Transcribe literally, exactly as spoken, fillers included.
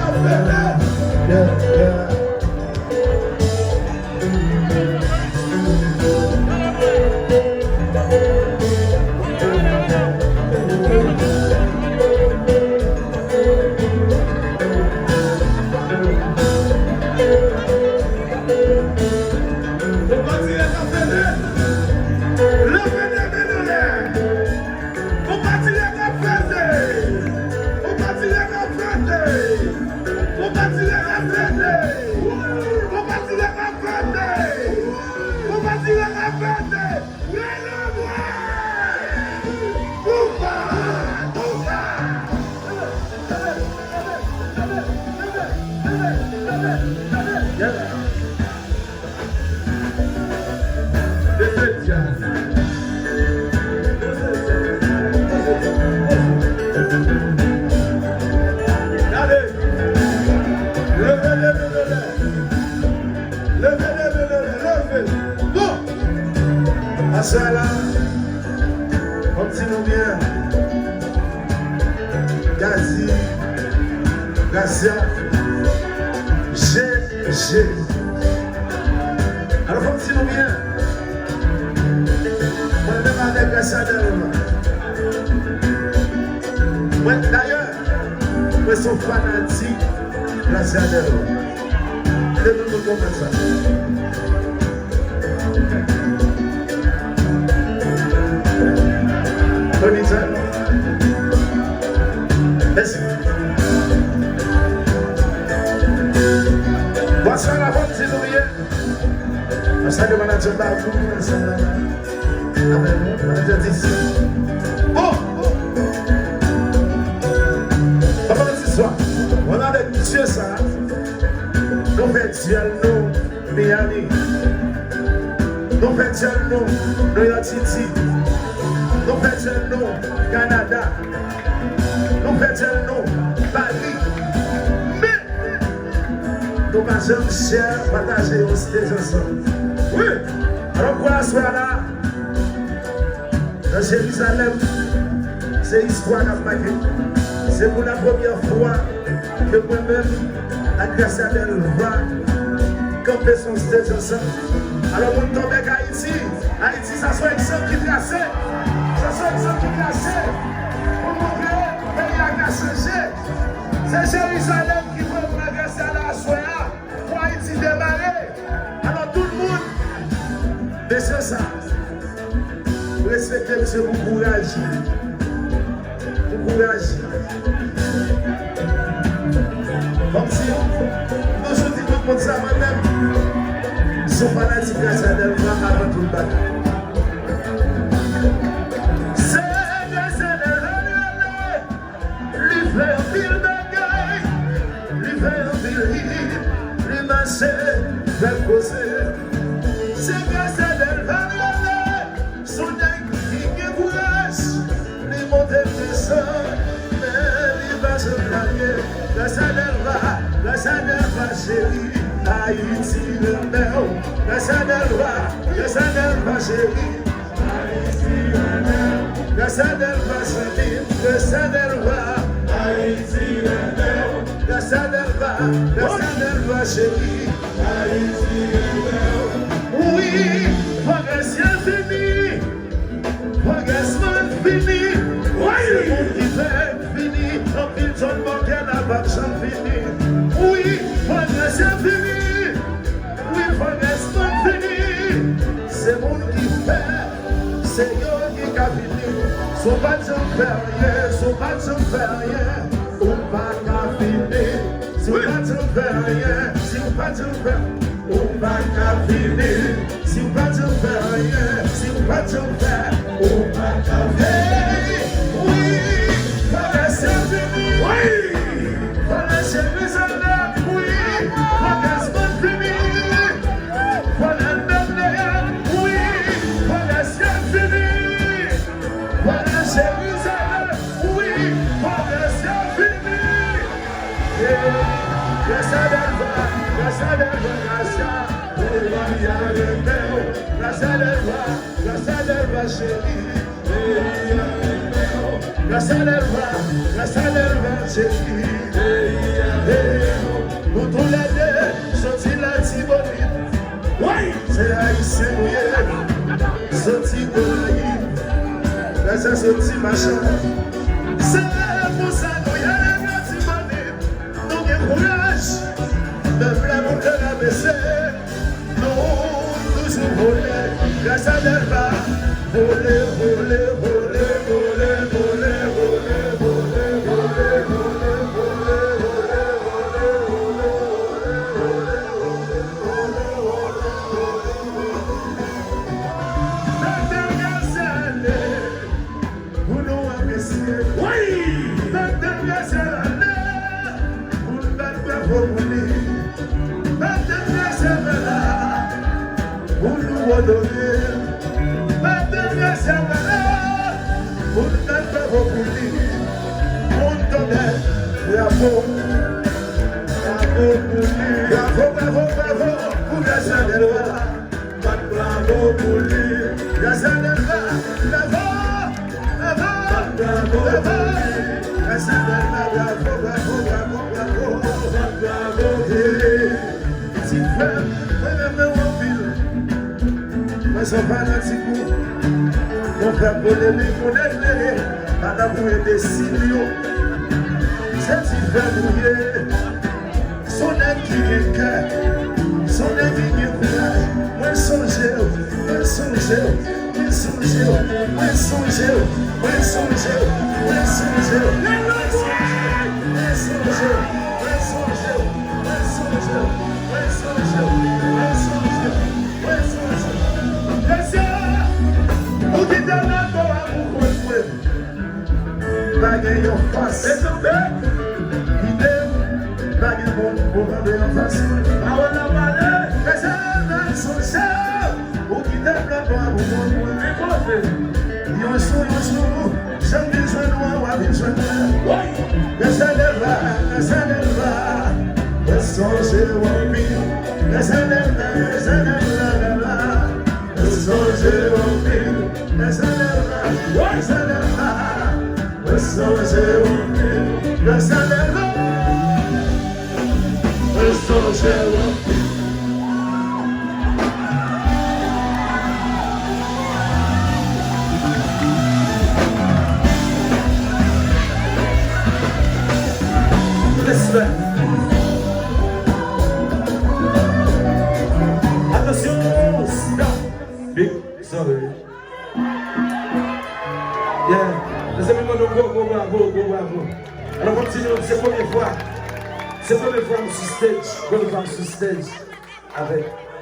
Yeah, yeah. Konpatilye k ap fete! Konpatilye k ap fete! Konpatilye k ap fete! Konpatilye k ap fete! Konpatilye k ap fete! Konpatilye k ap fete! Rele mwen! Konpa! Konpa! Yes. Gade! Leve, leve, leve! Leve, leve, leve, leve! Bon! Aswè la, fò m di nou byen. Gazi, Gracia, G G. Alò, fò m di nou byen. Mwen menm avèk Gracia Delva. Mwen, dayè, mwen se yon fanatik Gracia Delva. Kite tout moun konprann sa. Tony Tan. Mèsi. Bonswa, la fòm, si nou ye. Mwen salye manadjè Bavou ki nan sal la. Avèk nou, manadjè D C. Bon! Papa, mèsi swa. Mwen avèk misye sa. Nou fè dyèl nou Miami. Nou fè dyèl nou New York City. Nou fè dyèl nou Kanada. Nou fè dyèl nou Bali. Men, nou pa janm chè pataje yon stage ansanm. Wi! Alò, pou aswè a la, nan Jerizalèm, se istwa k ap make. Se pou la premyè fwa ke mwen menm ak Gracia Delva kanpe sou yon stage ansanm. Alò, moun Tòbèk Ayiti, Ayiti, sa se yon egzanp ki trase. Sa se yon egzanp ki trase pou montre peyi a ka chanje. Se Jerizalèm ki pran pran Gracia la aswè a pou Ayiti demare. Alò, tout moun, mesye sa, respekte misye pou kouraj li. Pou kouraj li. Kòmsi, m toujou di tout moun sa, mwen menm, m se yon fanatik Gracia Delva avan tout bagay. Se Gracia Delva li rele. Li fè anpil bagay, li fè anpil hit, li mache, fè koze. Se Gracia Delva li rele, se yon nèg ki gen kouraj, li monte, l desann, men li pa janm lage. Gracia Delva, Gracia Delva cheri, Ayiti renmen w. Gracia Delva, Gracia Delva cheri. Gracia Delva, zanmi m, Gracia Delva. Ayiti renmen w. Gracia Delva, Gracia Delva, cheri. Ayiti renmen w. Wi, fò Gracia vini. Fò Gracia vini. Wi. Se moun ki fè vini. Anpil zòn bòkè la p ap janm fini. Wi, fò Gracia vini. Wi, fò Gracia vini. Se moun ki fè. Se yo ki ka vini. Si w pa t janm fè anyen, si w pa t janm fè anyen, ou pa ka vini. Si w pa t janm fè anyen, si w pa t janm fè, ou pa ka vini. Si w pa t janm fè anyen, si w pa t janm fè, ou pa ka vini. Hey, wi, fò Gracia vini. Wi, fò Gracia vini. Wi, fò Gracia vini. Fò Gracia vini. Wi, fò Gracia vini. Fò Gracia vini. Wi, fò Gracia vini. Gracia Delva, Gracia Delva, Gracia. Maria renmen w. Gracia Delva, Gracia Delva cheri. Maria renmen w. Gracia Delva, Gracia Delva cheri. Maria renmen w. Se ti machan. Se pou sa nou ye Latibonit. Nou gen kouraj. Pèp la pou lè la bese. Nou toujou vole. Gras a Dèlva. Vole, vole, vole. Mete gaz ale pou nou apresye. Wi! Mete gaz ale pou n bat bravo pou li. Mete gaz ale la pou nou onore. Mete gaz ale la pou n bat bravo pou li. Moun tonnè, bravo. Bravo pou li. Bravo, bravo, bravo pou Gras a Dèlva. Bat bravo pou li. Gras a Dèlva. Bravo, bravo, bravo, bravo. Gras a Dèlva. Bravo, bravo, bravo, bravo. Bat bravo pou li. Ti frè m, mwen renmen w anpil. Mwen se yon fanatik ou. Yon frè polemik, yon eklere. Pa tankou enbesil yo. Se ti frè m ou ye. Se yon nèg ki gen kè. Se yon nèg ki gen kouraj. Mwen sonje w, mwen sonje w, mwen sonje w, mwen sonje w, mwen sonje w, mwen sonje w. Mwen sonje w, mwen sonje w, mwen sonje w, mwen sonje w, mwen sonje w, mwen sonje w, mwen sonje w. Mesye, ou kite m nan kò a pou konn mwen. Pa gen yon fas. Kite m, pa gen moun pou kanpe anfas mwen. Pawòl la pale. Mesye, mwen sonje w. Ou kite m nan kò a pou konn mwen. Yon jou, yon jou, jan m vin jwenn ou an, w a vin jwenn mwen. Gras a Dèlva, gras a Dèlva, mwen sonje w anpil. Gras a Dèlva, gras a Dèlva, Dèlva, mwen sonje w anpil. Gras a Dèlva, gras a Dèlva, mwen sonje w anpil. Gras a Dèlva, mwen sonje w anpil. Respè. Atansyon, stop. Big sorry. Yeah. Mezanmi, mwen yon gwo, gwo bravo, gwo bravo. Alò, kontinye, se premye fwa. Se premye fwa m sou stage. Premye fwa m sou stage avèk